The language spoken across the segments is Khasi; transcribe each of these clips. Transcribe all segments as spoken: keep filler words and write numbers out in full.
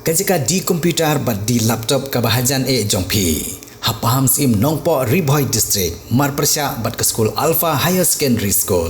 Ka jaka de computer bad de laptop kaba hajan eh jong phi, ha Pahamsyiem Nongpoh, Ri Bhoi District, marpyrshah bad ka skul Alpha Higher Secondary School,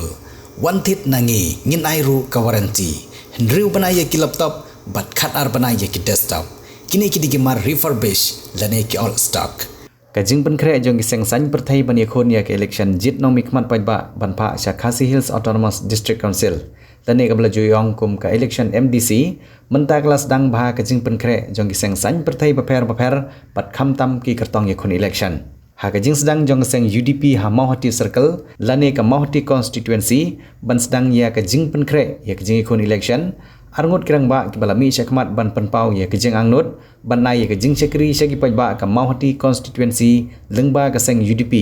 wan thied na ngi, ngin ai ruh ka warranty. Hynriew bnai ïa ki laptop bad khatar bnai ïa ki desktop. Kine ki dei ki mar refurbish lane ki old stock. Ka jingpynkhreh jong ki seng saiñ pyrthei ban ïakhun ïa ka election jied nongmihkhmat paidbah ban phah sha Khasi Hills Autonomous District Council, lane kaba la ju ong kum ka election M D C, mynta ka la sdang bha ka jingpynkhreh jong ki seng saiñ pyrthei bapher bapher bad khamtam ki kyrtong ïakhun election. Ha ka jingsdang jong ka seng U D P ha Mawhati Circle, lane ka Mawhati Constituency, ban sdang ïa ka jingpynkhreh ïa ka jingïakhun election, arngut ki rangbah kiba la mih shakhmat ban pynpaw ïa ka jingangnud ban ai ïa ka jingshakri sha ki paidbah ka Mawhati Constituency lyngba ka seng U D P,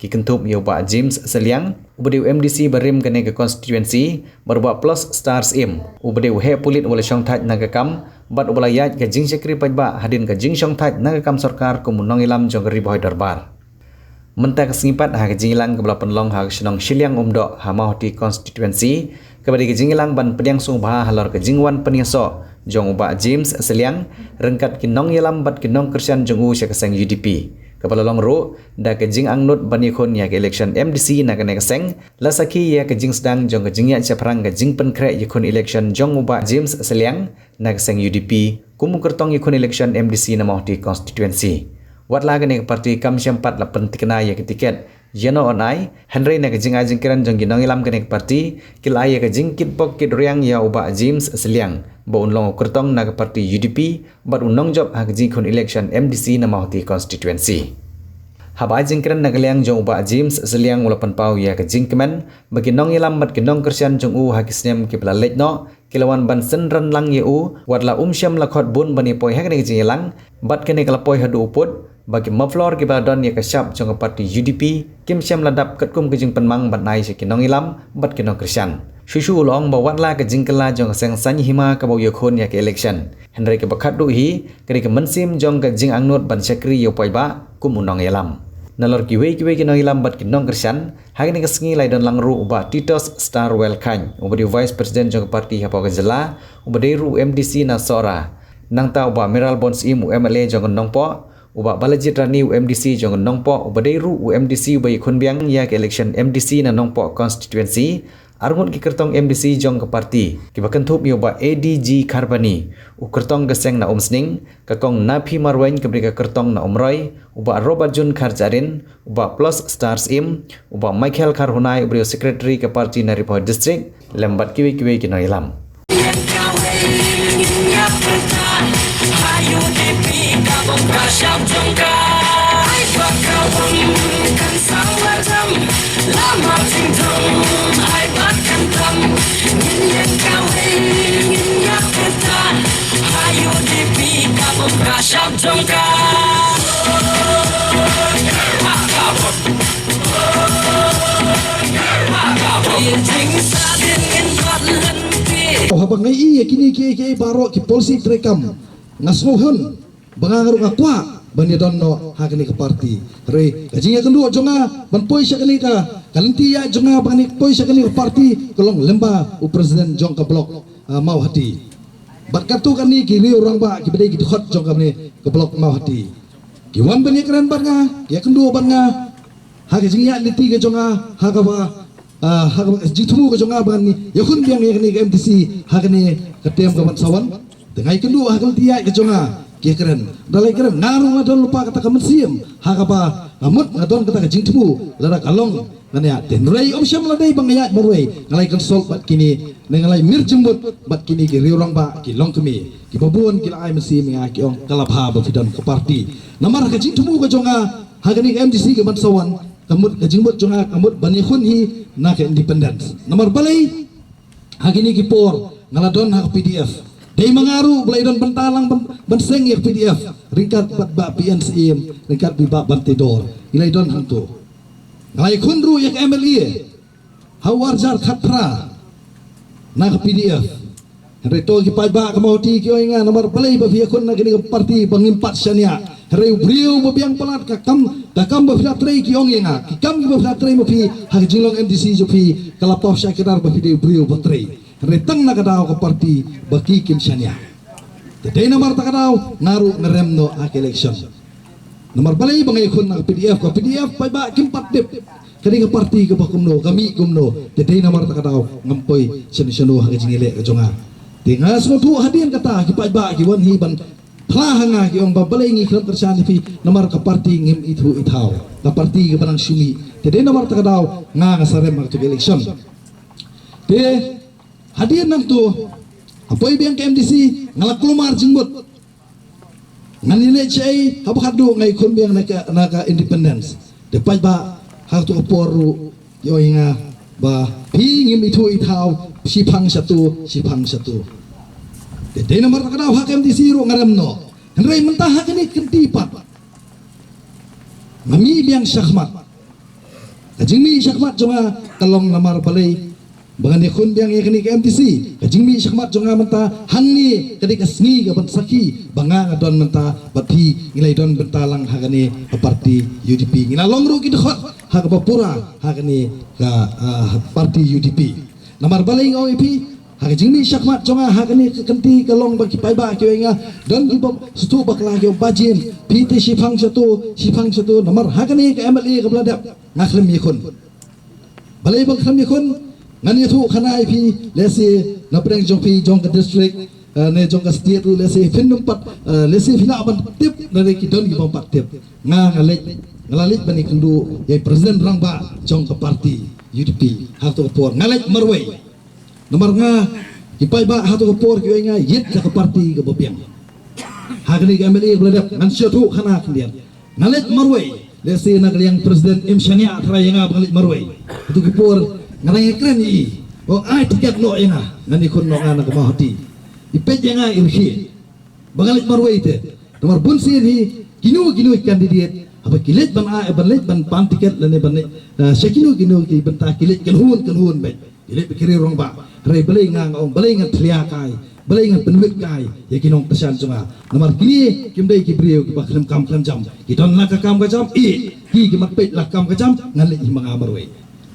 ki kynthup ïa u Bah James Sylliang, uba dei u M D C barim kane ka constituency, bad u Bah Plus Star Syiem, uba dei u heh pulit uba la shongthait na ka kam bad uba la ïaid ka jingshakri paidbah hadien ka jingshongthait na ka kam sorkar kum u nongïalam jong ka Ri Bhoi Dorbar. Mynta ka sngi pat, ha ka jingïalang kaba la pynlong ha ka shnong Shilliang Umdoh ha Mawhati Constituency, kaba dei ka jingïalang ban pdiang sngewbha halor ka jingwan pynïasoh jong u Bah James Sylliang ryngkat ki nongïalam bad ki nongkyrshan jong u sha ka seng U D P, kaba la long ruh da ka jingangnud ban ïakhun ïa ka election M D C na kane ka seng, la sakhi ïa ka jingsdang jong ka jingïaid shaphrang ka jingpynkhreh ïakhun election jong u Bah James Sylliang na ka seng U D P kum u kyrtong ïakhun election M D C na Mawhati Constituency. Watla kane ka party kam shym pat la pynthikna ïa ka tiket ïano yn ai, hynrei na ka jingai jingkren jong ki nongïalam kane ka party, ki la ai ïa ka jingkitbok kitriang ïa u Bah James Sylliang ba un long u kyrtong na ka party U D P bad u nongjop ha ka jingïakhun election M D C na Mawhati Constituency. Haba ai jingkren na ka liang jong u Bah James Sylliang, u la pynpaw ïa ka jingkmen ba ki nongïalam bad ki nongkyrshan jong u ha ki snem kiba la leit noh ki la wan ban synran lang ïa u, watla um shym la khot bun ban ïa poi ha kane ka jingïalang, bad kane ka la poi haduh u pud ba ki muffler kiba la don ïa ka shap jong ka party U D P kim shym la dap katkum ka jingpynmang ban ai sha ki nongïalam bad ki nongkyrshan. Shuh shuh u la ong ba watla ka jingkylla jong ka seng saiñ hima kaba u ïakhun ïa ka election, hynrei kaba khatduh hi ka dei ka mynsiem jong ka jingangnud ban shakri ïa u paidbah kum u nongïalam. Nalor kiwei kiwei ki nongïalam bad ki nongkyrshan, ha kane ka sngi la ïadon lang ruh u Bah Titus Starwell Chyne, uba dei u Vice President jong ka party hapoh ka jylla, uba dei ruh u M D C na Sohra. Nangta u Bah Mayralborn Syiem, u M L A jong ka Nongpoh, u Bah Balajied Rani, u M D C jong ka Nongpoh, uba dei ruh u M D C uba ïakhun biang ïa ka election M D C na Nongpoh Constituency, arngut ki kyrtong M D C jong ka party, kiba kynthup ïa u Bah A D G Kharbani, u kyrtong ka seng na Umsning, ka Kong Naphi Marwein, kaba dei ka kyrtong na Umroi, u Bah Robertjune Kharjahrin, u Bah Plus Star Syiem, u Bah Michael Kharhunai, uba dei u Secretary ka party na Ri Bhoi District, lem bad kiwei kiwei ki nongïalam. Oh, haba nga ïohi ïa kine kiei kiei baroh ki policy treikam, nga sngew hun ba nga ruh nga kwah ban ïadon noh ha kane ka party. Hynrei ka jingïakynduh jong nga ban poi sha kane ka, ka lynti ïaid jong nga ban poi sha kane ka party ka long lyngba u president jong ka block, ah, Mawhati. Bad katto katne ki riew rangbah kiba dei ki dkhot jong kane ka block Mawhati ki wan ban ïakren bad nga, ïakynduh bad nga ha ka jingïaid lynti ka jong nga, ha kaba, ah, ha kaba ka jingthmu ka jong nga ban ïakhun biang ïa kane ka M D C ha kane ka term ka ban sa wan. Te nga ïakynduh ha ka lynti ïaid ka jong nga, ki ïakren, da la ïakren, nga ruh nga don lypa kata ka mynsiem ha kaba nga mut nga don kata ka jingthmu lada ka long ngan ïaid. Te hynrei um shym la dei ba nga ïaid marwei, nga la ïa consult bad kine, ne nga la ïa mir jingmut bad kine ki riew rangbah ki longkmie, kiba bun ki la ai mynsiem ïa nga, ki ong ka la bha ba phi don ka party. Namar ka jingthmu ka jong nga ha kane ka M D C ka ban sa wan, ka mut, ka jingmut jong nga ka mut ban ïakhun hi na ka independence. Namar balei? Ha kine ki por nga la don ha ka P D F. Dei ma nga ruh ba la ïa don bynta lang ban, ban seng ïa ka P D F ryngkat bad Bah P N Syiem, ryngkat bad Bah Bantador. Ngi la ïa don hangto. Nga la ïakhun ruh ïa ka M L A ha u arhajar khatphra na ka P D F. Hynrei to ki paidbah ka Mawhati ki ong ïa nga, namar balei ba phi ïakhun na kane ka party ba ngim pat shaniah. Hynrei u briew ba biang palat ka kam, ka kam ba phi la trei, ki ong ïa nga, ki kam kiba phi la trei ma phi ha ka jinglong M D C jong phi ka la paw shai kdar ba phi dei u briew ba trei. Hynrei tang na ka daw ka party ba ki kim shaniah. Te dei namar kata ka daw nga ruh nga rem noh ha ka election. Namar balei ba nga ïakhun na ka P D F, ka P D F paidbah kim pat tip ka dei ka party kaba kumno, ka mih kumno. Te dei namar kata ka daw ngam poi shano shano ha ka jingïaleh ka jong nga. Te nga sngewthuh hadien kata ki paidbah ki wan hi ban phla ha nga, ki ong ba balei ngi khlem kyrshan ïa phi, namar ka party ngim ithuh ithaw, ka party kaba nang shu mih. Te dei namar kata ka daw nga, nga sa rem ha kato ka election. Te hadien nangto, ha poi biang ka M D C, nga la kulmar jingmut. Ngan ïaleh shaei, haba khatduh nga ïakhun biang na ka, na ka independence. Te paidbah ha kato ka por ruh ki ong ïa nga ba phi ngim ithuh ithaw, shiphang shato, shiphang shato. Te dei namar kata ka daw ha ka M D C ruh nga rem noh. Hynrei mynta ha kane ka kynti pat nga mih biang shakhmat. Ka jingmih shakhmat jong nga ka long namar balei ba ngan ïakhun biang ïa kane ka M D C. Ka jingmih shakhmat jong nga mynta hangne ka dei ka sngi kaban sakhi ba nga nga don mynta bad phi ngi la don bynta lang ha kane ka party U D P. Ngi la long ruh ki dkhot ha kaba pura ha kane ka, ah, party U D P. Namar balei nga ong ïa phi, ha ka jingmih shakhmat jong nga ha kane ka kynti ka long ba ki paidbah ki ong ïa nga, don ki bym sngewthuh bakla ki ong ba jin phi te shiphang shato, shiphang shato. Namar ha kane ka M L A kaba la dep nga khlem ïakhun. Balei ba nga khlem ïakhun? Ngan ïathuh khana ïa phi, lehse na pdeng jong phi jong ka district, eh, ne jong ka state ruh, lehse phin ym pat, eh, lehse phi lah ban tip, lane ki don ki bym pat tip. Nga nga leit, nga la leit ban ïakynduh ïa i President Rangbah jong ka party U D P ha kato ka por. Nga leit marwei. Namar nga, ki paidbah ha kato ka por ki ong ïa nga, ïit da ka party kaba biang. Ha kane ka M L A kaba la dep ngan shu ïathuh khana khyndiat. Nga leit marwei, lehse na ka liang President im shaniah tharai ïa nga ba nga leit marwei. Kato ka por nga dang ïakren ïa i, ong ai tiket noh ïa nga, ngan ïakhun noh nga na ka Mawhati. I peit ïa nga i rkhie ba nga leit marwei te. Namar bunsien hi kino kino ki candidate haba ki leit ban ai, ban leit ban pan tiket lane ban leit, ah, sha kino kino ki bynta ki leit kynhun kynhun beit. Ki leit ba ki riew rangbah. Hynrei balei nga nga ong, balei ngan thlia kai, balei ngan pynwit kai ïa ki nongkyrshan jong nga? Namar kine kim dei ki briew kiba khlem kam khlem jam. Ki don la ka kam ka jam, i ki ki mat peit la ka kam ka jam, ngan leit hi ma nga marwei.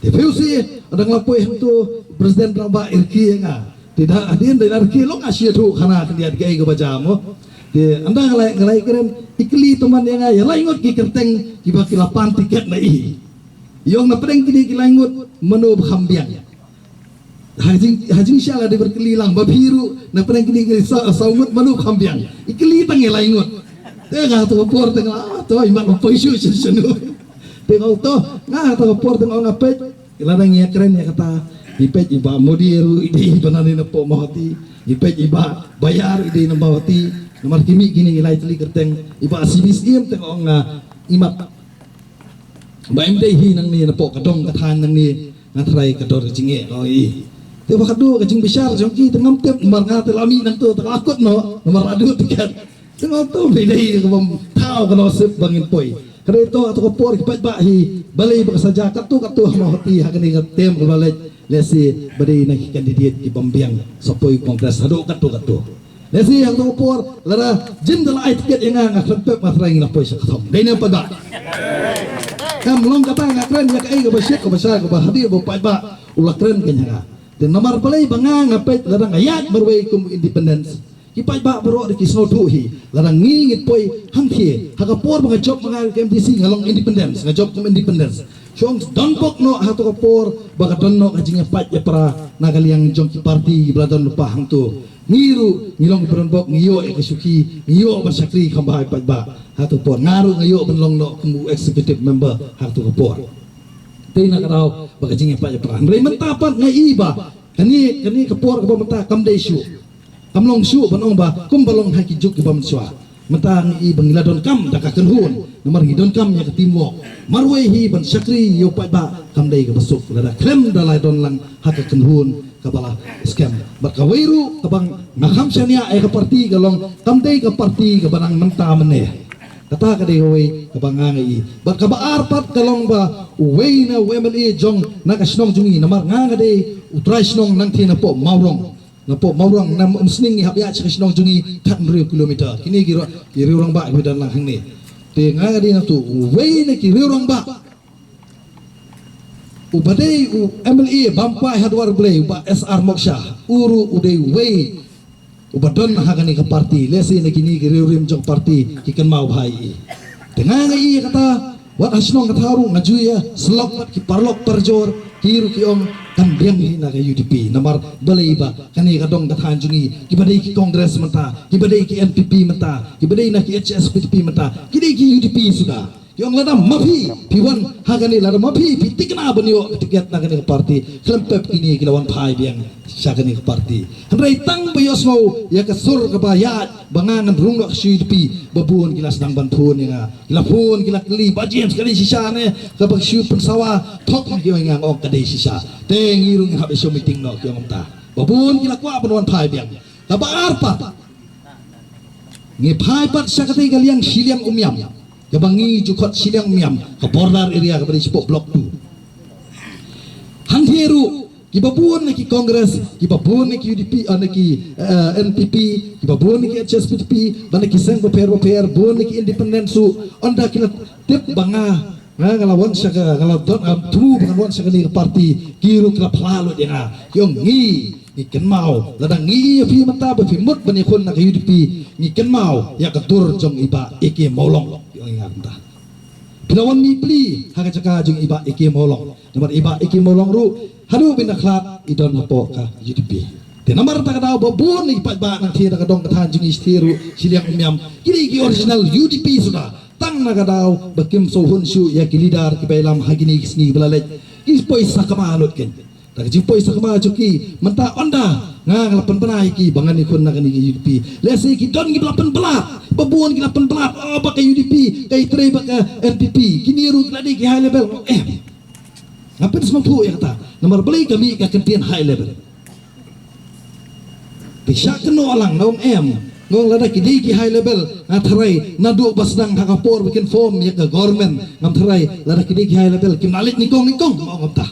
Te phi sngewsih, ynda nga la poi hangto President Rangbah i rkhie ïa nga. Te da hadien da i la rkhie, long nga shu ïathuh khana khyndiat kaei kaba jia mo. Te ynda nga la, nga la ïakren, i kylli tymmen ïa nga ïa lai ngut ki kyrteng kiba ki la pan tiket na i. I ong na pdeng kine ki lai ngut mano ba kham biang. Ha jing, ha jingshisha la dei ban kylli lang ba phi ruh na pdeng kine ki sa, saw ngut mano ba kham biang. I kylli tang ïa lai ngut. Te nga ha kato ka por te nga, ah, to i mat ban poi shuh shuh shano. Te nga, to nga ha kato ka por te nga ong, nga peit, lada ngi ïakren ïa kata, ngi peit i Bah Modi ruh i dei ba na ne napoh Mawhati, ngi peit i Bah Baya ruh i dei na Mawhati. Namar ki mih kine ki lai tylli kyrteng, i Bah C P Syiem te nga ong nga, i mat ba im dei hi nangne napoh ka dong ka thaiñ nangne, nga tharai ka dor ka jingeh, ong i. Te ba ka dor ka jingbishar jong ki te ngam tip, namar nga te la mih nangto te la kut noh namar la dut tiket. Te nga ong to ba i dei ka bym thaw ka nusip ba ngin poi. Ka dei to ha kato ka por ki paidbah hi, balei ba ka sa jia katto katto ha Mawhati ha kane ka term kaba la leit, lehse ba dei na ki candidate ki bym biang sa poi Congress haduh katto katto. Lehse ha kato ka por lada jin da la ai tiket ïa nga, nga khlem pep, nga tharai ngi la poi sha ka thong. Dei ne em paidbah? Em, long kata, nga kren ïa kaei kaba shit kaba shai kaba hadien ba u paidbah u la kren kein ha nga. Te namar balei ba nga nga peit lada nga ïaid marwei kum independent, ki paidbah baroh da ki sngewthuh hi. Lada ngi ngin poi hangthie, ha ka por ba nga jop ma nga ka M D C nga long independent, nga jop kum independent. Shong don bok noh ha kato ka por ba ka don noh ka jingïapait ïapra na ka liang jong ki party ba la don lypa hangto. Ngi ruh ngi long ki ba don bok, ngi ïoh ïa ka shuki, ngi ïoh ban shakri kham bha ïa paidbah. Ha kato ka por nga ruh nga ïoh ban long noh kum u executive member ha kato ka por. Te na ka daw ba ka jingïapait ïapra. Hynrei mynta pat nga i ba kane, kane ka por kaba mynta kam dei shuh. Kam long shuh ban ong ba kumba long ha ki juk kiba mynshuwa. Mynta ngi i ba ngi la donkam da ka kynhun, namar ngi donkam ïa ka teamwork. Marwei hi ban shakri ïa u paidbah kam dei kaba suk lada khlem da la don lang ha ka kynhun kaba la skhem. Bad kawei ruh kaba nga kham shaniah ïa ka party ka long kam dei ka party kaba nang mynta mynne. Kata ka dei kawei kaba nga nga i. Bad kaba ar pat ka long ba uwei na u M L A jong na ka shnong jong ngi, namar nga nga dei u trai shnong nangthie napoh Mawrong. Napoh Mawrong, na Umsning ngi hap ïaid sha ka shnong jong ngi khathynriew kilometer. Kine ki ro-, ki riew rangbah kiba don lang hangne. Te nga nga dei na tu, uwei na ki riew rangbah uba dei u M L A bam kwai ha dwar Blei, u Bah S R Mokshah, u ruh u dei uwei uba don ha kane ka party, lehse na kine ki riewrim jong party ki kynmaw bha ïa i. Te nga nga ïa kata, wat ha shnong ka thaw ruh nga ju ïa syllok bad ki paralok parajor, ki ruh ki ong kan biang hi na ka U D P. Namar balei ba kane ka dong ka thaiñ jong ngi, kiba dei ki Congress mynta, kiba dei ki N P P mynta, kiba dei na ki H S P D P mynta, ki dei ki U D P suda. Ki ong lada ma phi phi wan ha kane, lada ma phi phi thikna ban ïoh ka tiket na kane ka party, khlem pep kine ki la wan phai biang sha kane ka party. Hynrei tang ba ïohsngew ïa ka sur kaba ïaid ba nga ngan rung noh sha U D P, ba bun ki la sdang ban phone ïa nga. Ki la phone, ki la kylli, "Bah James, ka dei shisha ne kaba shu pynsawa?" Thok ki ong ïa nga, nga ong ka dei shisha. Te ngi rung hap ïa shu meeting noh, ki ong kumta. Ba bun ki la kwah ban wan phai biang. Kaba ar pat, ngi phai pat sha katei ka liang shiliang Umiam, kaba ngi ju khot shiliang Umiam, ka border area kaba dei shapoh Block two. Hangtei ruh kiba bun na ki Congress, kiba bun na ki U D P, ah, na ki, eh, N P P, kiba bun na ki H S P D P, bad na ki seng bapher bapher, bun na ki independent ruh, ynda ki la tip ba nga, nga, nga la wan sha ka, nga la don, nga thmu ba ngan wan sha kane ka party, ki ruh ki la phla lut ïa nga. Ki ong, ngi, ngi kynmaw, lada ngi ïa phi mynta ba phi mut ban ïakhun na ka U D P, ngi kynmaw ïa ka dur jong i Bah A K Mawlong. Ki ong ïa nga mynta, phi la wan mih pli ha ka jaka jong i Bah A K Mawlong. Namar i Bah A K Mawlong ruh haduh ba i la khlad i don hapoh ka U D P. Te namar kata ka daw ba bun na ki paidbah nangtei na ka dong ka thaiñ jong ngi shatei ruh, shiliang Umiam, ki dei ki original U D P suda. Tang na ka daw ba kim sngewhun shuh ïa ki leader kiba ïalam ha kine ki sngi ba la leit, ki poi sakma lut kein. Da ka jingpoi sakma jong ki mynta, ynda nga, nga la pynbna ïa ki ba ngan ïakhun na kane ka U D P, lehse ki don kiba la pynbna, ba bun ki la pynbna, oh, ba ka U D P ka ïatrei bad ka N P P, kine ruh ki la dei ki high level. Em, nga pynsngewthuh ïa kata. Namar balei ka mih ka kyntien high level? Te shah kynnoh lang, nga ong em. Nga ong lada ki dei ki high level, nga tharai naduh ba sdang ha ka por ba kin form ïa ka government, ngam tharai lada ki dei ki high level kim lah leit nyngkong nyngkong, nga ong kumta.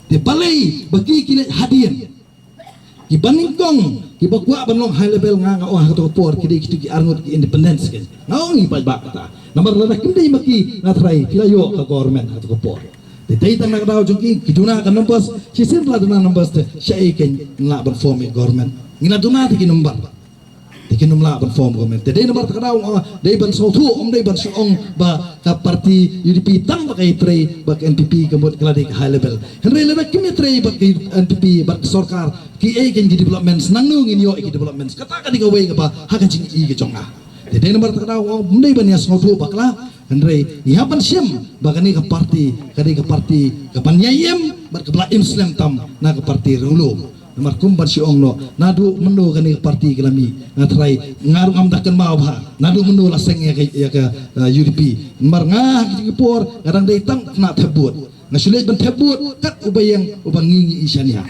Te balei ba ki ki leit hadien? Kiba nyngkong, kiba kwah ban long high level, nga, nga ong ha kato ka por ki dei kito ki arngut ki independents kein. Nga ong ïa ki paidbah kata. Namar lada kim dei ma ki, nga tharai phi la ïoh ka government ha kato ka por. Te dei tang na ka daw jong ki, ki duna ka numbers, shisien la duna numbers te shaei kein ngi lah ban form ïa ka government? Ngi la duna te ki number, te kin ym lah ban form government. Te dei namar kata ka daw, ah, dei ban sngewthuh, ym dei ban shu ong ba ka party U D P tang ba ka ïatrei bad ka N P P ka mut ka la dei ka high level. Hynrei lada kim ïatrei bad ka N P P bad ka sorkar, kiei kein ki developments, nangno ngin ïoh ïa ki developments? Kata ka dei kawei kaba ha ka jingïohi ka jong nga. Te dei namar kata ka daw, ym dei ban ïa sngewthuh bakla, hynrei ngi hap ban shim ba kane ka party ka dei ka party kaban ïai im bad kaba la im slem tam na ka party riewlum. Namar kum ban shu ong noh, naduh mynno kane ka party ka la mih, nga tharai nga ruh ngam da kynmaw bha naduh mynno la seng ïa ka, ïa ka, eh, U D P. Namar nga ha ki por nga dang dei tang khynnah thep vote. Nga shu leit ban thep vote kat uba ïeng, uba ngi, ngi i shaniah.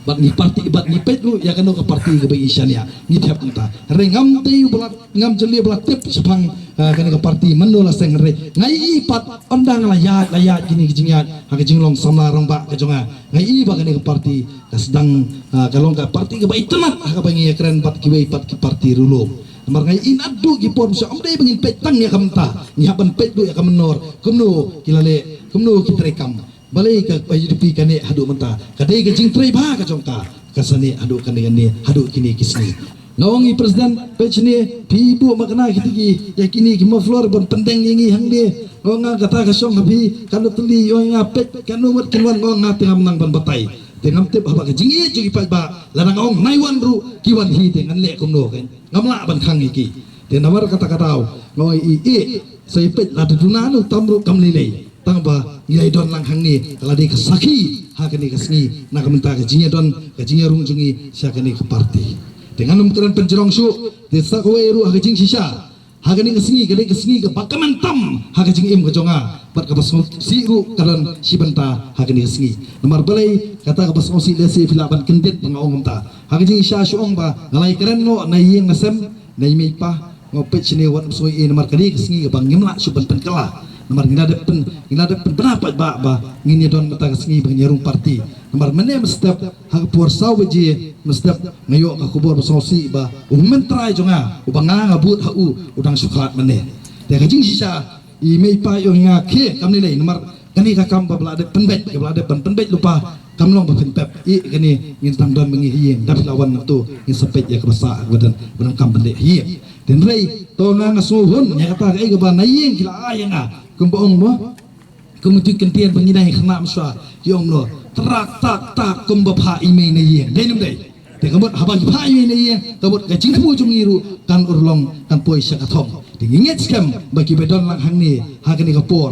Bad ngi party, bad ngi peit ruh ïa kano ka party kaba i shaniah, ngi thep kumta. Hynrei ngam dei uba la, ngam jylliew ba la tip shaphang, ah, kane ka party mynno la seng, hynrei nga i pat ynda nga la ïaid, la ïaid kine ki jingïaid ha ka jinglong samla rangbah ka jong nga, nga i ba kane ka party ka sdang, ah, ka long ka party kaba itynnad ha kaba ngi ïakren bad kiwei pat ki party riewlum. Namar nga i naduh ki por mynshuwa, ym dei ba ngin peit tang ïa ka mynta, ngi hap ban peit ruh ïa ka mynnor, kumno ki la leh, kumno ki treikam. Balei ka U D P ka neh haduh mynta? Ka dei ka jingtrei bha ka jong ka, ka sa neh haduh kane, kane, haduh kine ki sngi. Nga ong i President, peit shane, phi buh makna kiti ki, ïa kine ki muffler ban pyndeng ïa ngi hangne. Nga ong nga kata ka shong ha phi, kano tylli, ong nga peit, kano mut kin wan, nga ong nga te ngam nang ban batai. Te ngam tip haba ka jingïeit jong ki paidbah, lada nga ong nai wan ruh ki wan hi, te ngan leh kumno kein? Ngam lah ban khang ïa ki. Te namar kata ka daw nga ong i, i, sa ïa peit, lada duna no tam ruh kam lei lei. Tang ba ngi la ïa don lang hangne, ka la dei ka sakhi ha kane ka sngi na ka bynta ka jingïadon, ka jingïarung jong ngi sha kane ka party. Te ngan ym kren pynjrong shuh, te sa kawei ruh ha ka jingshisha, ha kane ka sngi ka dei ka sngi kaba kmen tam ha ka jingim ka jong nga, bad kaba sngewsih ruh ka don shi bynta ha kane ka sngi. Namar balei kata kaba sngewsih? Lehse phi lah ban kyndit ba nga ong kumta. Ha ka jingshisha shu ong ba nga la ïakren noh na ïing na sem, na i mei i pa, nga peit shane wat ym sngew ei, namar ka dei ka sngi kaba ngim lah shuh ban pynkylla. Namar ngi la dep pyn, ngi la dep pynbna paidbah ba ngin ïadon mynta ka sngi ba ngin ïarung party. Namar mynne mynstep ha ka por saw baje mynstep nga ïoh ka khubor ba sngewsih ba u hynmen trai jong nga uba nga nga bud ha u, u dang shu khlad mynne. Te ka jingshisha i mei i pa i ong ïa nga, khie, kam lei lei, namar kane ka kam ba la dep pynbeit, kaba la dep ban pynbeit lypa, Kam long ba phin pep ïa kane, ngin tang don ma ngi ha ïing, da phi la wan na tu ngin sa peit ïa kaba sah, kaba don, ba donkam ban leh ha ïing. Hynrei to nga nga sngewhun ïa kata, kaei kaba na ïing ki la ai ïa nga, kumba ong mo, kum ki kyntien ba ngi dang ïa khynnah mynshuwa, ki ong mo, trak tak tak kumba phah i mei na ïing. Dei ne ym dei? Te ka mut haba ki phah i mei na ïing, ka mut ka jingthmu jong ngi ruh kan urlong, kan poi sha ka thong. Te ngi ngeit skhem ba kiba don lang hangne ha kane ka por,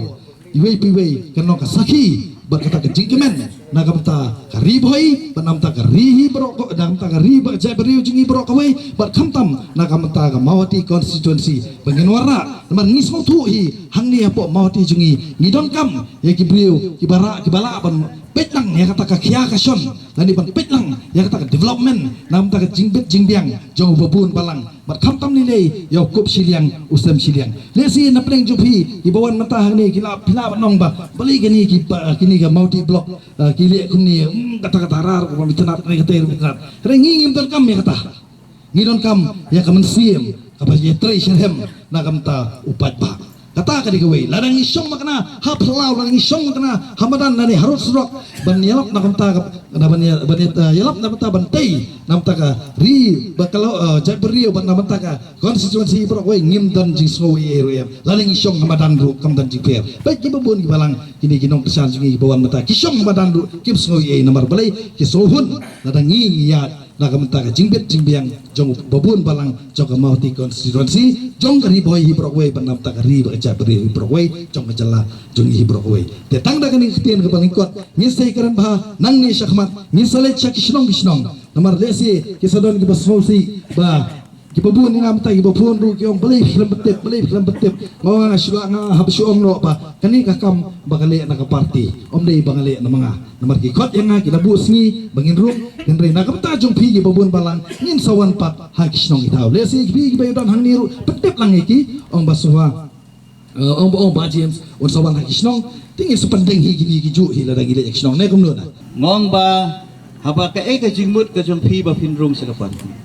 iwei pa iwei kan long ka sakhi bad kata ka jingkmen na ka bynta ka Ri Bhoi bad na ka bynta ka ri hi baroh ka, na ka bynta ka ri bad ka jaitbynriew jong ngi baroh kawei, bad khamtam na ka bynta ka Mawhati constituency ba ngin wanrah. Namar ngi sngewthuh hi hangne hapoh Mawhati jong ngi, ngi donkam ïa ki briew kiba rah, kiba lah ban peit lang ïa kata ka khia ka shon, lane ban peit lang ïa kata ka development na ka bynta ka jingbit jingbiang jong uba bun balang. Bad khamtam lei lei ïa u kup shiliang u sem shiliang. Lehse na pdeng jong phi kiba wan mynta hangne ki lah, phi lah ban ong ba balei kine ki ba, kine ka Mawhati Block, ah, ki leh kumne, hmm, kata kata rar, kumba mi tnat ne kata rar. Hynrei ngi ngim donkam ïa kata. Ngi donkam ïa ka mynsiem kaba ïatrei shitrhem na ka bynta u paidbah. Kata ka dei kawei. Lada ngi shong makna ha phyllaw, lada ngi shong makna ha madan lane harud surok ban ïalap na ka bynta ka, na ban ïa-, ban ïa-, eh, ïalap na ka bynta ban tei na ka bynta ka ri bad ka law, eh, jaitbynriew bad na ka bynta ka constituency baroh kawei, ngim don jingsngew ei ei ruh em. Lada ngi shong ha madan ruh kam don jingpher. Bad kiba bun kiba lang, kine ki nongkyrshan jong ngi kiba wan mynta ki shong ha madan ruh kim sngew ei ei, namar balei? Ki sngewhun lada ngi ngi ïaid na ka bynta ka jingbit jingbiang jong uba bun balang jong ka Mawhati constituency, jong ka Ri Bhoi hi baroh kawei bad na ka bynta ka ri bad ka jaitbynriew hi baroh kawei, jong ka jylla jong ngi hi baroh kawei. Te tang da kane ka ktien kaba lyngkot ngin sa ïakren bha nangne shakhmat, ngin sa leit sha ki shnong ki shnong. Namar lehse ki sa don kiba sngewsih ba kiba bun ïa nga mynta, kiba bun ruh ki ong balei phi khlem pyntip, balei phi khlem pyntip. Nga ong nga shu, nga hap shu ong noh ba kane ka kam ba ka leh na ka party, ym dei ba nga leh na ma nga. Namar ki khot ïa nga, ki la buh sngi ba ngin rung, hynrei na ka bynta jong phi kiba bun balang ngin sa wan pat ha ki shnong ki thaw. Lehse phi kiba ïadon hangne ruh pyntip lang ïa ki, ong ba sngewbha, eh, ong ba, ong Bah James un sa wan ha ki shnong, te ngin sa pyndeng hi kine ki juh hi lada ngi leit ha ki shnong, ne kumno na? Nga ong ba haba kaei ka jingmut ka jong phi ba phin rung sha ka party?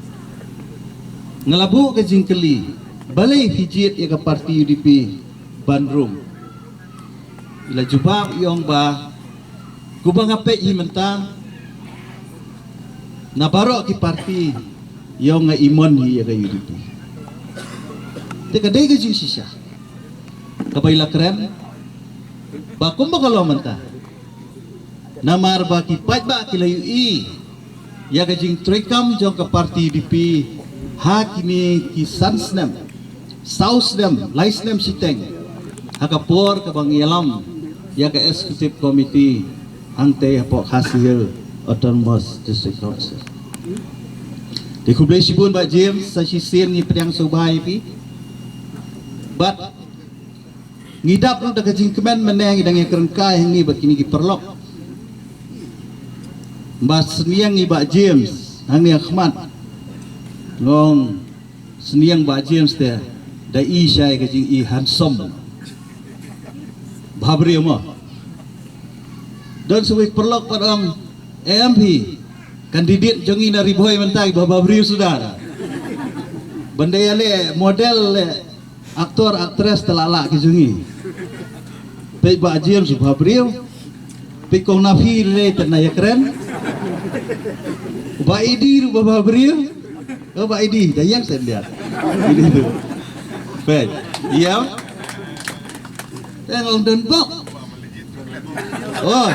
Nga la buh ka jingkylli, balei phi jied ïa ka party U D P ban rung? I la jubab, i ong ba kumba nga peit hi mynta, na baroh ki party i ong nga immune hi ïa ka U D P. Te ka dei ka jingshisha kaba i la kren ba kumba ka long mynta. Namar ba ki paidbah ki la ïohi ïa ka jingtreikam jong ka party U D P ha kine ki san snem, saw snem, lai snem shiteng, ha ka por kaba ngi ïalam ïa ka executive committee hangtei hapoh Khasi Hills Autonomous District Council. Te khublei shibun Bah James, sa shisien ngi pdiang sngewbha ïa phi. Bad ngi dap ruh da ka jingkmen mynne ngi dang ïakren kai hangne bad kine ki paralok. Ba sniang i Bah James hangne ha khmat, nga ong sniang Bah James te da i shai ka jing i handsome. Bhabriew mo. Don sa wei paralok pat ong, em phi, candidate jong ngi na Ri Bhoi mynta i Bah Bhabriew suda. Ban da ïaleh model, leh actor actress te la lah ki jong ngi. Peit Bah James u bhabriew. Peit kong Nafi lei te na ïakren. Bah Idi ruh bhabriew. Oh, Bah Idi da ïeng shen liat. Idi tu. Peit. Ïa. Te nga ong don bok. Oh.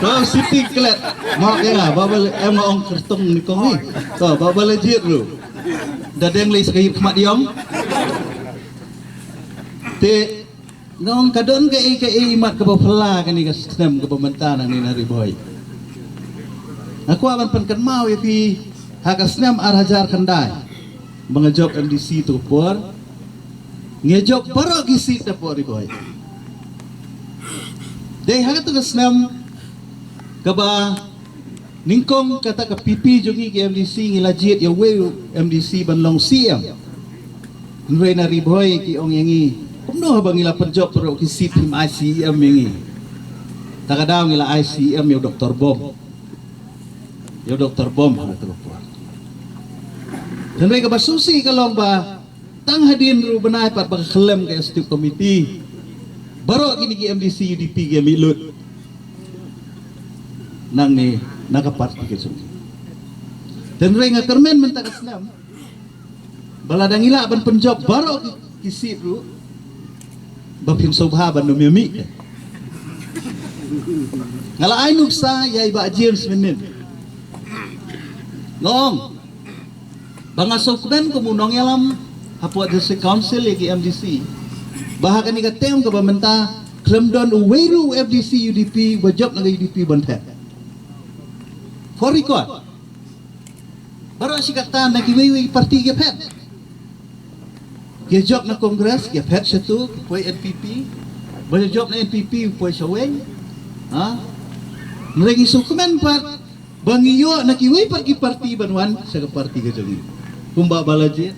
To siti klet. Mok ïa nga, ba ba em nga ong kyrtung ni kong ni. To ba ba la jied ruh. Da deng lei sa ka ïit khmat ïong. Te nga ong ka don kaei kaei mat kaba phylla kane ka snem kaba mynta nangne na Ri Bhoi. Nga kwah ban pynkynmaw ïa phi, ha ka snem ar hajar khyndai ba nga jop M D C tu por, nga jop baroh ki seat hapoh Ri Bhoi. Dei ha katu ka snem kaba nyngkong kata ka P P jong ngi ki M D C ngi la jied ïa uwei u M D C ban long C M. Hynrei na Ri Bhoi ki ong ïa ngi, kumno haba ngi la pynjop baroh ki seat phim ai C M ïa ngi? Ta ka daw ngi la ai C M ïa u Doktor Bom. Ïa u Doktor Bom ha katu ka por. Hynrei kaba sngewsih ka long ba tang hadien ruh bnai pat ba ka khyllem ka executive committee, baroh kine ki M D C U D P ki mih lut. Nangne na ka party ka jong. Tynrai nga kyrmen mynta ka snem ba lada ngi lah ban pynjop baroh ki, ki seat ruh, ba phin sngewbha ban nym ïa mih. Nga la ai nuksa ïa i Bah James mynnin. Nga ong ba nga sngewkmen kum u nongïalam hapoh District Council ïa ki M D C ba ha kane ka term kaba mynta khlem don uwei ruh u M D C U D P ba jop na ka U D P ban phet. For record, baroh shi katta na kiwei wei party ki phet. Ki jop na Congress ki phet shatu, ki poi N P P. Ba jop na N P P poi shawei. Ha? Ngi sngewkmen pat ba ngi ïoh na kiwei pat ki party ban wan sha ka party ka jong ngi. Kumba Balaji,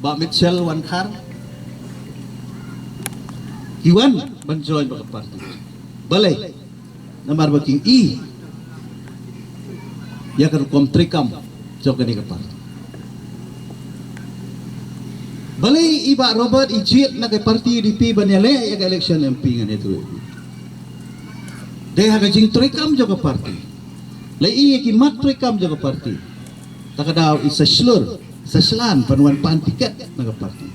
Bah Mitchell Wankhar, ki wan ban join bad ka party. Balei? Namar ba ki i ïa ka rukom treikam jong kane ka party. Balei i Bah Robert i jied na ka party U D P ban ïaleh ïa ka election M P? Ngan ïathuh. Dei ha ka jingtreikam jong ka party. La i ïa ki mat treikam jong ka party. Ta ka daw i sa shlur, sa shlan ban wan pan tiket na ka party.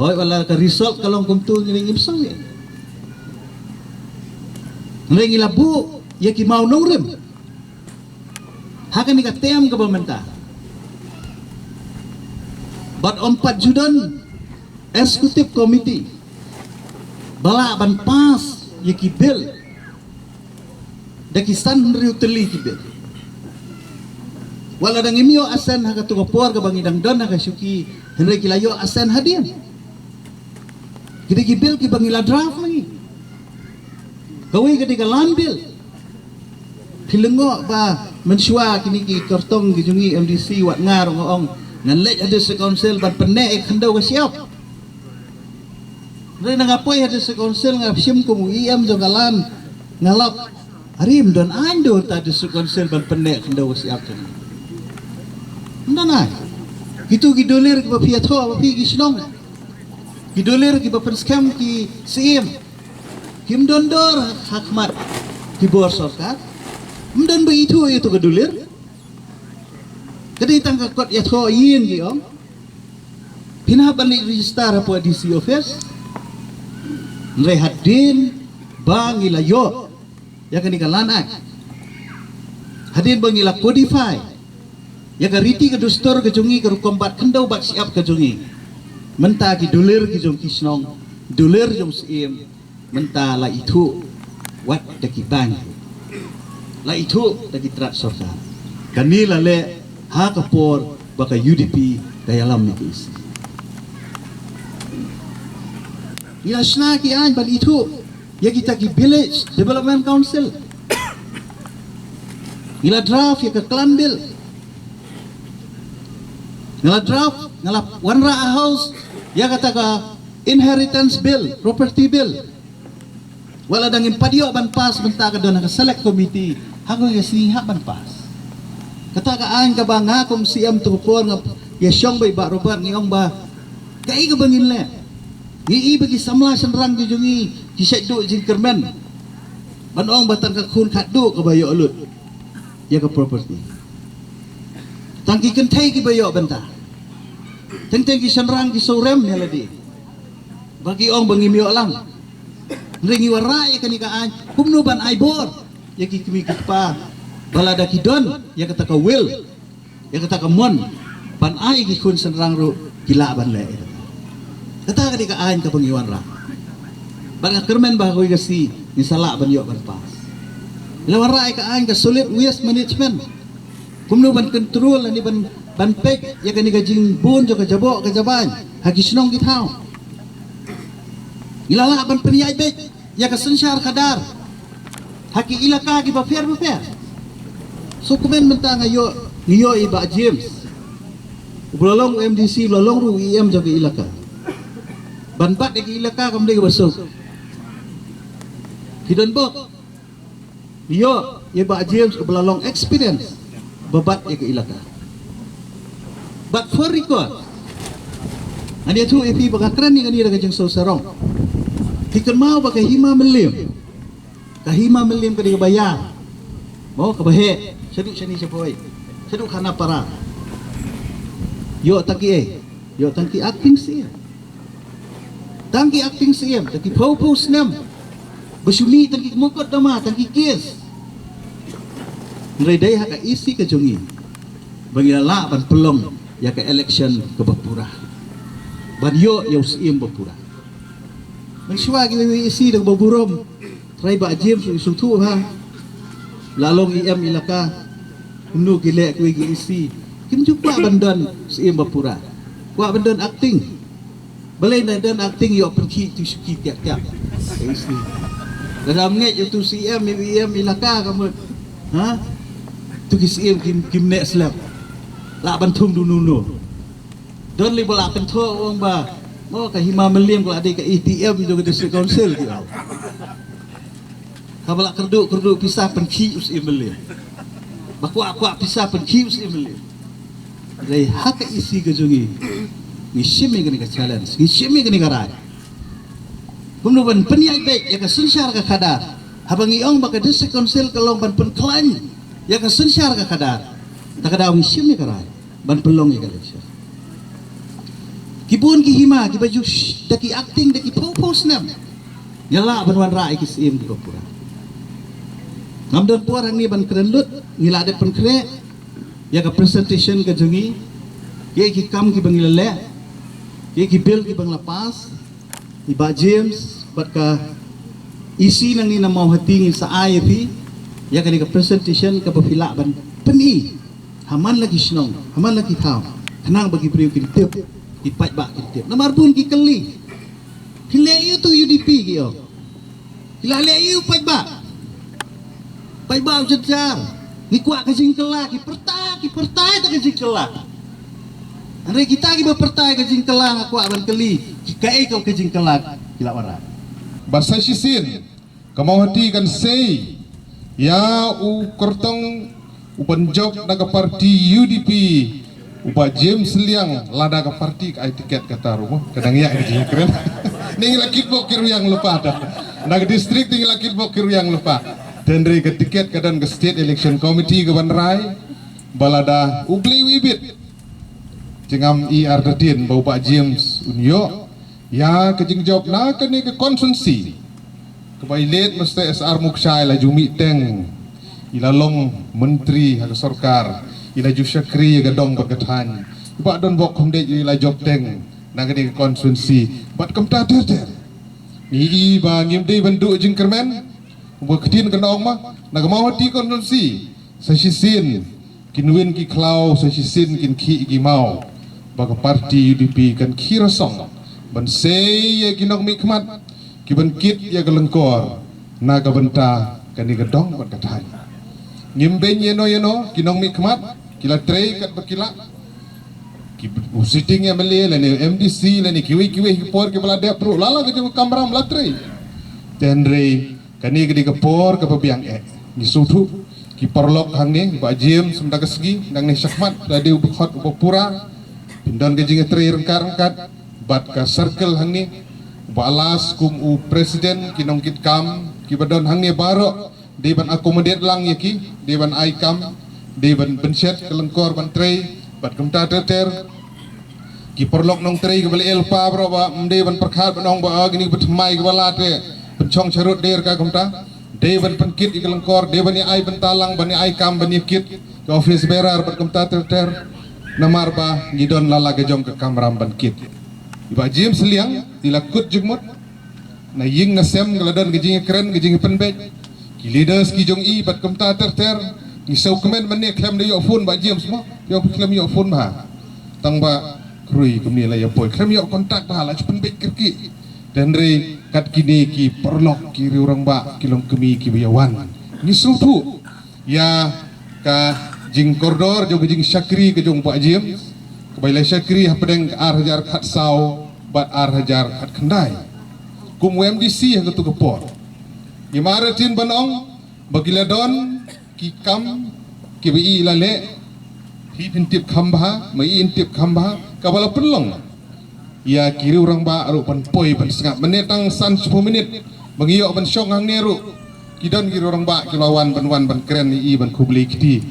Hooid, wat la ka result ka long kumto ngi ngim sngew ïa. Ngi la buh ïa ki mawnongrim ha kane ka term kaba mynta. Bad ym pat ju don executive committee ba lah ban pass ïa ki bill. Da ki san hynriew tylli ki bill. Wat la dang im ïoh assent ha kato ka por kaba ngi dang don ha ka shuki, hynrei ki la ïoh assent hadien. Ki dei ki bill kiba ngi la draft ma ngi. Kawei ka dei ka Land Bill. Phi lyngngoh ba mynshuwa kine ki kyrtong ki jong ngi M D C wat nga ruh nga ong ngan leit ha District Council ban pynneh ïa ka khyndew ka shyiap. Hynrei na nga poi ha District Council nga shim kum u E M jong ka Land, nga lap, are ym don aiñ dur ta District Council ban pynneh khyndew ka shyiap jong ngi. Ym don aiñ. Kito ki dulir kiba phi ïathoh ba phi ki shnong, ki dulir kiba pynskhem ki syiem, kim don dur ha khmat ki bor sorkar. Ym don ba ithuh ïa to ka dulir. Ka dei tang ka kot ïathoh ïing ki ong. Phin hap ban leit register hapoh D C office. Hynrei hadien ba ngi la ïoh ïa kane ka Land Act, hadien ba ngi la codify ïa ka riti ka dustur ka jong ngi, ka rukom bat khyndew bat shyiap ka jong ngi, mynta ki dulir ki jong ki shnong, dulir jong syiem, mynta la ithuh wat da ki bank, la ithuh da ki tnat sorkar. Kane la leh ha ka por ba ka U D P ka ïalam ïa ka E C. Ngi la shna ki aiñ ban ithuh ïa kita ki Village Development Council. Ngi la draft ïa ka Clan Bill. Ngi la draft, ngi la wanrah ha House ïa kata ka Inheritance Bill, Property Bill. Wat la dang im pat ïoh ban pass, mynta ka don ha ka Select Committee, ha kawei ka sngi hap ban pass. Kata ka aiñ kaba nga kum C M to ka por nga ïashong bad i Bah Robert, ngi ong ba kaei kaba ngin leh. Ngi i ba ki samla shynrang ki jong ngi ki shait duh jingkyrmen ban ong ba tang ka khun khatduh kaba ïoh lut ïa ka property. Tang ki kynthei kiba ïoh bynta. Teng teng ki shynrang ki shu rem ïa lade ba ki ong ba ngim ïoh lang. Hynrei ngi wanrah ïa kane ka aiñ kumno ban ai bor ïa ki kmie ki kpa ba lada ki don ïa kata ka will, ïa kata ka mon ban ai ki khun shynrang ruh ki lah ban leh. Kata ka dei ka aiñ kaba ngi wanrah. Bad nga kyrmen ba ha kawei ka sngi ngin sa lah ban ïoh ban pass. Ngi la wanrah ïa ka aiñ ka Solid Waste Management, kumno ban control lane ban, ban peit ïa kane ka jingbun jong ka jaboh ka jabaiñ ha ki shnong ki thaw. Ngi la lah ban pynïaid beit ïa ka synshar khadar ha ki ilaka kiba pher bapher. Sngewkmen mynta nga ïoh, ngi ïoh i Bah James, uba la long M D C, uba la long ruh E M jong ka ilaka, ban bat ïa ka ilaka kam dei kaba suk. Phi don bok. Ïoh, ïa Bah James uba la long experience ba bat ïa ka ilaka. But for record, ngan ïathuh ïa phi ba nga kren ïa kane da ka jingsngewsarong. Phi kynmaw ba ka Hima Mylliem, Ka hima Mylliem ka dei kaba ïar, mo, kaba heh shaduh shane sha poi, shaduh khana para. Ïoh tang ki ei? Ïoh tang ki acting C M. Tang ki acting C M, tang ki phew phew snem ba shu mih tang ki mukotduma, tang ki case. Hynrei dei ha ka E C ka jong ngi ba ngi la lah ban pynlong ïa ka election kaba pura, ban ïoh ïa u C M ba pura. Mynshuwa kiwei E C da kaba burom, trai Bah James u sngewthuh ha, la long E M elaka. Kumno ki leh kiwei ki E C? Kim ju kwah ban don C M ba pura, kwah ban don acting. Balei na don acting ïoh pynkhih tu shuki tiap tiap. E C. Lada ngeit ïa tu C M, E M elaka ka mut, ha? Tu ki C M kim, kim neh slem. Lah ban thung dununo. Don li ba la kynthoh ong ba, mo, ka hima Mylliem ka la dei ka A T M jong ka District Council ki ong. Haba la kyrduh kyrduh pisa pynkhih u C M Mylliem, ba kwah kwah pisa pynkhih u C M Mylliem. Hynrei ha ka E C ka jong ngi, ngi shim ïa kane ka challenge, ngi shim ïa kane ka rai. Kumno ban pynïaid beit ïa ka synshar ka khadar? Haba ngi ong ba ka District Council ka long ban pynkhlaiñ ïa ka synshar ka khadar, ta ka daw ngi shim ïa ka rai ban pynlong ïa ka election. Ki bun ki hima kiba ju sh-, da ki acting da ki phew phew snem, ïa lah ban wanrah ïa ki C M kiba pura. Ngam don por hangne ban kren lut, ngi la dep pynkhreh ïa ka presentation ka jong ngi, ïa ki kam kiba ngi la leh, ïa ki bill kiba ngi la pass. I Bah James bad ka E C nangne na Mawhati, ngin sa ai ïa phi ïa kane ka presentation kaba phi lah ban pyni ha man la ki shnong, ha man la ki thaw, khnang ba ki briew kin tip, ki paidbah kin tip. Namar bun ki kylli, phi leh aïu tu U D P, ki ong. Phi la leh aïu paidbah? Paidbah u jynjar. Ngi kwah ka jingkylla, ki pyrta, ki pyrta ïa ka jingkylla. Hynrei kita kiba pyrta ïa ka jingkylla nga kwah ban kylli, kaei ka jingkylla ki la wanrah? Ba sa shisien ka Mawhati kan sei ïa u kyrtong u ban jop na ka parti U D P, u Bah James Liang, lada ka parti ka ai tiket kata ruh mo, ka dang ïa ka jingkren. Ngi la kitbok ki rwiang lypa ta. Na ka district ngi la kitbok ki rwiang lypa. Hynrei ka tiket ka don ka State Election Committee ka ban rai. Ba lada U Blei u ibit, jingam i artatien ba u Bah James un ïoh ïa ka jingjop na kane ka constituency. Kaba i late Mister S R Mukshai la ju mih teng, i la long myntri ha ka sorkar, i la ju shakri ïa ka dong bad ka thaiñ. I Bah Donbok Khyndai i la jop teng na kane ka constituency bad kumta ter ter. Ngi i ba ngim dei ban duh jingkyrmen, ba ka ktien kan ong ma, na ka Mawhati constituency sa shisien kin win ki khlaw, sa shisien kin khih ki maw. Ba ka parti U D P kan khih rasong ban sei ïa ki nongmihkhmat ki ban kit ïa ka lyngkor na ka bynta kane ka dong bad ka thaiñ. Ngim beiñ ïano ïano, ki nongmihkhmat ki la trei katba ki lah. Ki, u sitting M L A lane M D C lane kiwei kiwei ki por kiba la dep ruh, la la ka jong ka kamram la trei. Hynrei kane ka dei ka por kaba biang eh. Ngi sngewthuh, ki paralok hangne, Bah James, mynta ka sngi nangne shakhmat la dei u dkhot uba pura. Phin don ka jingtrei ryngkat ryngkat bad ka circle hangne. Bah Alas kum u president, ki nongkitkam kiba don hangne baroh dei ban accommodate lang ïa ki, dei ban ai kam, dei ban pynshet ka lyngkor ban trei bad kumta ter ter. Ki paralok nongtrei kiba la el pa bro ba ym dei ban pyrkhat ban ong ba, ah, kine kiba thymmai kiba la te pynshong sharud der ka, kumta. Dei ban pynkit ïa ka lyngkor, dei ban ïa ai bynta lang, ban ïa ai kam, ban ïa kit ka office bearer bad kumta ter ter. Namar ba ngi don la la ka jong ka kamram ban kit. I Bah James Liang i la kut jingmut. Na ïing na sem ka la don ka jingïakren, ka jingïapynbeit. Ki leaders ki jong i bad kumta ter ter. Ngi sngewkmen mynne khlem da ïoh phone Bah James mo. Ïoh, khlem ïoh phone bha. Tang ba khrui kumne la ïa poi. Khlem ïoh contact bha, la shu pynbeit kyrkieh. Hynrei kat kine ki paralok, ki riewrangbah, ki longkmie kiba ïa wan. Ngi sngewthuh ïa ka jingkordor jong ka jingshakri ka jong Bah James, kaba i la shakri hapdeng ka ar hajar khatsaw bad ar hajar khatkhyndai kum u M D C ha katu ka por. Ngim artatien ban ong ba ki la don ki kam kiba i la leh, phi phin tip kham bha, ma i in tip kham bha, kaba la pynlong ïa ki riewrangbah ruh ban poi ban sngap. Mynne tang san shiphew minit ba ngi ïoh ban shong hangne ruh, Ki don ki rangbah ki la wan ban wan ban kren ïa i ban khublei kti.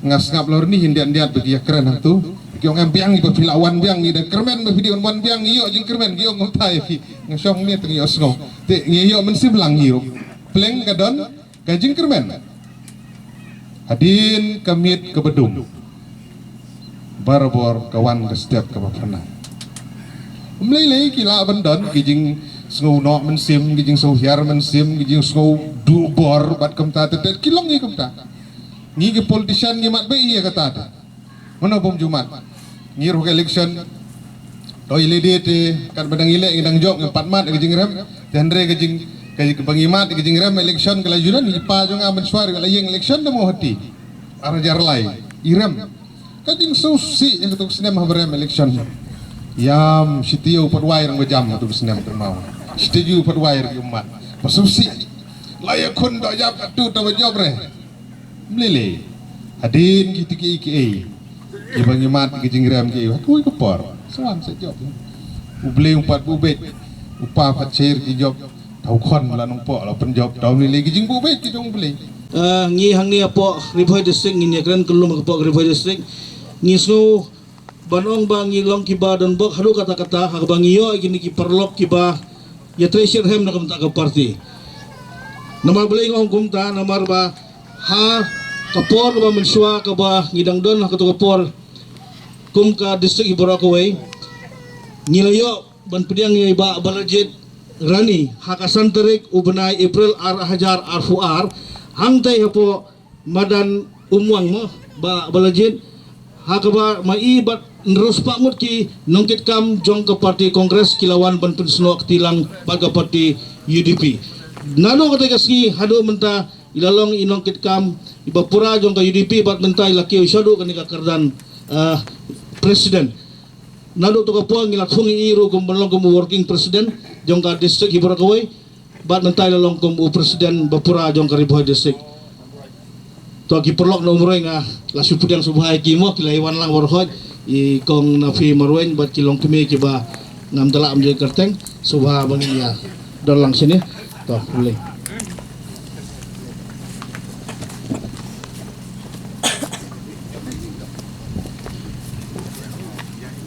Nga sngap lor ni hyndiat hyndiat ba ki ïa kren hangtu. Ki ong em biang i ba phi la wan biang i da kyrmen ba phi dei wan wan biang i ïoh jingkyrmen ki ong kumta ïa phi. Nga shong ni teng ïoh sngew. Te ngi ïoh mynsiem lang i ruh. Pleng ka don ka jingkyrmen. Hadien ka miet ka badum. Barabor ka wan ka step ka ba pyrnai. Mlei lei ki la ban don ki jingsngew noh mynsiem, ki jingsngew hiar mynsiem, ki jingsngew duh bor bad kumta te te ki long ngi kumta. Ngi ki politician ngi mat ba ïa kata te. Mano bym ju mat. Ngi ruh ka election. To i lei de te kat ba dang i leh ngi dang jop ngi pat mat ka jingrem. Te hynrei ka jing ka jing ba ngi mat ka jingrem election ka la ju don i pa jong nga mynshwa ka la ïeng election da mo hati. Ar hajar lai i rem. Ka jingsngewsih ïa katu ka snem haba rem election. Ïam, shi taïew pat wai rang ba jam katu ka snem kynmaw. Shi taïew pat wai rang ki ummat. Ba sngewsih. La ïa khun doh jam katu ta ba jop re. Mlei lei. Hadien kita kiei kiei. Kiba ngi mat ki jingrem kiei. Hatu ka por. Sa wan sa jop. U Blei um pat buh beit. U Pa pat share ki jop. Tau khon la nongpoh la pynjop tau ni lei ki jingbuh beit ki jong U Blei. Ah, ngi hangne hapoh Ri Bhoi District ngin ïa kren kyllum hapoh Ri Bhoi District. Ngi sngew ban ong ba ngi long kiba don bok haduh katta katta ha kaba ngi ïoh ïa kine ki paralok kiba ïatrei shitrhem na ka bynta ka party. Namar balei nga ong kumta, namar ba ha ka por kaba mynshwa kaba ngi dang don ha katu ka por kum ka district hi baroh kawei ngi la ïoh ban pdiang ïa i Bah Balajied Rani ha ka san tarik u bnai April ar hajar arphew ar, hangtei hapoh madan Umwang mo Bah Balajied, ha kaba ma i bad hynriew spah ngut ki nongkitkam jong ka party Congress ki la wan ban pynsnoh kti lang bad ka party U D P. Naduh katei ka sngi haduh mynta i la long i nongkitkam i ba pura jong ka U D P bad mynta i la kiew shaduh kane ka kyrdan, ah, president. Naduh tu ka por ngi la thung i ruh kum ban long kum u working president jong ka district hi baroh kawei. Bad mynta i la long kum u president ba pura jong ka Ri Bhoi District. To ki paralok na Umroi nga la shu pdiang sngewbha ïa ki mo ki la ïa wan lang baroh hoi i kong Nafi Marwein bad ki longkmie kiba ngam da lah ym ju kyrteng sngewbha ba ngin ïa don lang shane. To, u Blei.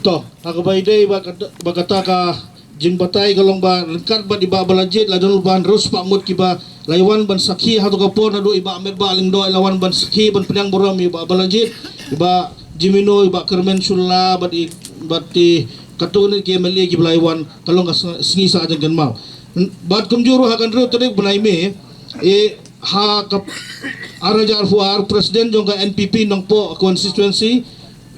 To, ha kaba ïadei ba kata, ba kata ka jingbatai ka long ba ryngkat bad i Bah Balajied la don ba hynriew spah ngut kiba la ïa wan ban sakhi ha tu ka por naduh i Bah Metbah Lyngdoh i la wan ban sakhi ban pdiang burom i Bah Balajied, i Bah Jemino, i Bah Kyrmen Shylla bad i, bad i katto katne ki M L A kiba la ïa wan ka long ka sngi, sngi sah jong ka kynmaw. Bad kumjuh ruh ha ka hynriew tarik bnai May i ha ka ar hajar arphew ar president jong ka N P P Nongpoh constituency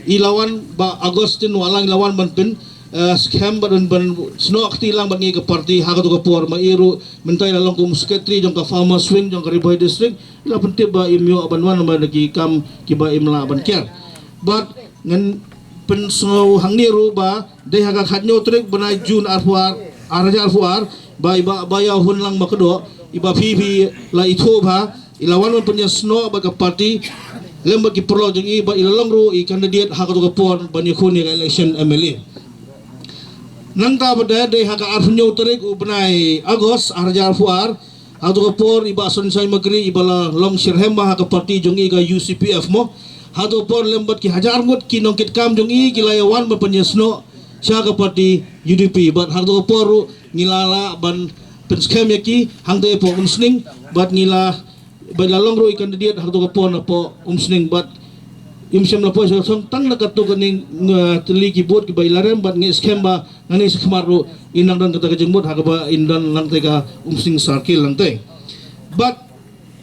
i la wan Bah Augustine Wahlang i la wan ban pyn, eh, skhem bad ban, ban snoh kti lang bad ngi ka party ha katu ka por ma i ruh mynta i la long kum secretary jong ka farmers wing jong ka Ri Bhoi district i la pyntip ba im ïoh ban wan bad ki kam kiba im lah ban kiar. Bad ngan pynsngew hangne ruh ba dei ha ka khathynñiew tarik bnai June arphew ar, ar hajar arphew ar ba i Bah Baïawhunlang Makdoh i ba phi phi la ithuh bha i la wan ban pynïasnoh bad ka party lem bad ki paralok jong i bad i la long ruh i candidate ha katu ka por ban ïakhun ïa ka election M L A. Nangta ba dei, dei ha ka arphew hynñiew tarik u bnai August ar hajar arphew ar ha katu ka por i Bah Sonshai Makri i ba la long shitrhem bha ha ka party jong i ka U C P F mo. Ha katu ka por lem bad ki hajar ngut ki nongkitkam jong i ki la ïa wan ban pynïasnoh sha ka party U D P bad ha katu ka por ruh ngi la lah ban pynskhem ïa ki hangta hapoh Umsning bad ngi la, ba i la long ruh i candidate ha katu ka por napoh Umsning bad im shym la poi sha ka song tang na katu ka ning, nga tylli ki vote kiba i la rem bad ngi skhem ba ngan ïa sngewkhmat ruh i nang don kata ka jingmut ha kaba in don lang te ka Umsning circle lang te. Bad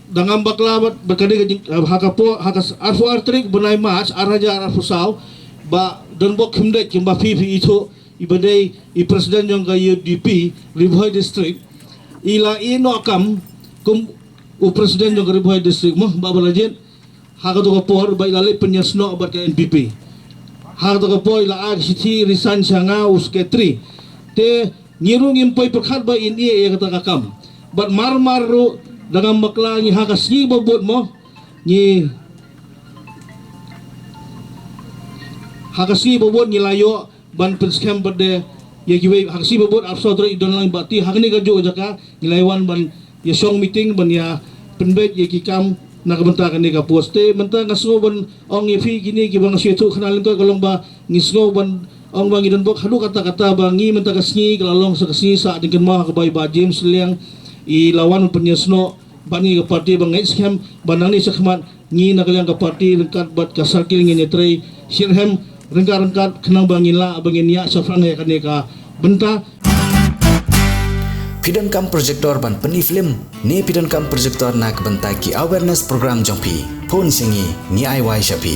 da ngam bakla bad, bad ka dei ka jing, ha ka por, ha ka arphew ar tarik bnai March ar hajar arphew saw Bah Donbok Khymdeit kumba phi phi ithuh i ba dei i president jong ka U D P Ri Bhoi district i la ïeh noh kam kum u president jong ka Ri Bhoi district mo Bah Balajied. Ha katu ka por ba i la leit pynïasnoh bad ka N P P. Ha katu ka por i la ai ka shithi resign sha nga u secretary. Te ngi ruh ngim poi pyrkhat ba in ïeh ïa kata ka kam. Bad mar mar ruh da ngam bakla ngi ha ka sngi ba bud mo ngi ha ka sngi ba bud ngi la ïoh ban pynskhem bad de ïa kiwei ha ka sngi ba bud arphew saw tarik i don lang i Bah Ti ha kane ka juh ka jaka ngi la ïa wan ban ïa shong meeting ban ïa pynbeit ïa ki kam na ka bynta kane ka post. Te mynta nga sngew ban ong ïa phi kine kiba nga shu ïathuh kane lyngkot ka long ba ngi sngew ban ong ba ngi don bok haduh katta katta ba ngi mynta ka sngi ka la long sa ka sngi sah jingkynmaw ha kaba i Bah James Liang i la wan ban pynïasnoh bad ngi ka party ba ngeit skhem ba nangne shakhmat ngi na ka liang ka party ryngkat bad ka circle ngin ïatrei shitrhem ryngkat ryngkat khnang ba ngin lah ba ngin ïaid shaphrang ïa kane ka bynta. Phi donkam projector ban pyni film ne phi donkam projector na ka bynta ki awareness program jong phi, phone sha ngi, ngi ai wai sha phi.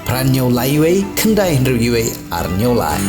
Phra hynñiew lai uwei, khyndai hynriew uwei, ar hynñiew lai.